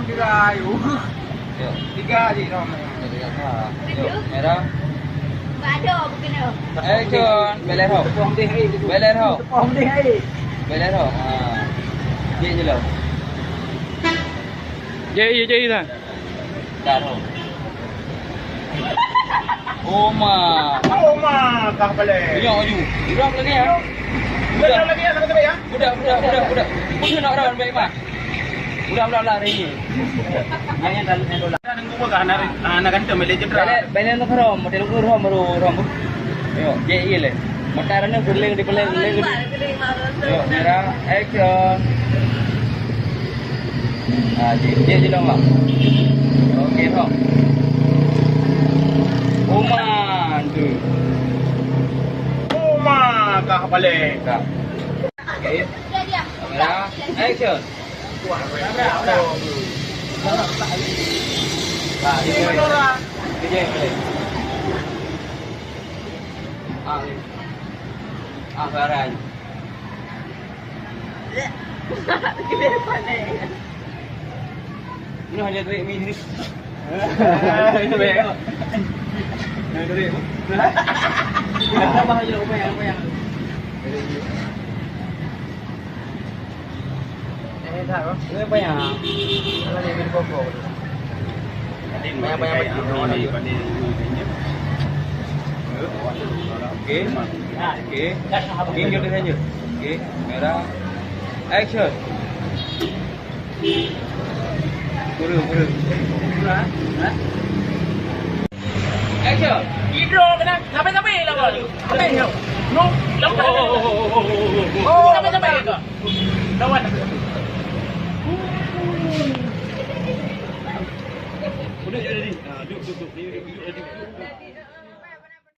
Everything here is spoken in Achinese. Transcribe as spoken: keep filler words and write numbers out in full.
Kira ayu. Yuk. Tiga aja dong. Yuk, merah. Action. Beler ho. Beler ho. Beler ho. Ha. Jek je lo. Jek, jek, jek. Dah ho. Oma. Oma kah balai. Nyoe aju. Udah lagi ya. Udah lagi ya, nak kata ya. Udah, udah, udah, udah. Udah nak dah baik mah. Udah, udah, udah hari ni. Jangan dah, dah, dah. Dah nunggu apa kah? Nak, nak gantung balik je. Balik, balik nak rom, balik nak rom baru rom. Yo, je iya le. Mata rana berleng di berleng, berleng. Yo, merah, action. Ah, dia, dia je dong, Bang. Okey, dong. Oman tu. Oma kah balik. Dah. Okey. Kamera, action. Ah, dia boleh. Dia boleh. Ah, ah, sekarang. Ini hanya trik mi ni. Ini baik. Ini trik. Tambah aja, lupa ya, lupa ya. Ini tak, bro. Ini apa ya? Kalau dia beri pokok. Banyak, banyak, banyak. Okey. Okey. Okey, jom kita lanjut. Okey, kamera. Action. Pura, pura. Pura, ha? Action. Idro kena sampai-sampai lawan. Sampai. No. Lawan. Oh, sampai-sampai ke? Lawan. Duduk, duduk, duduk.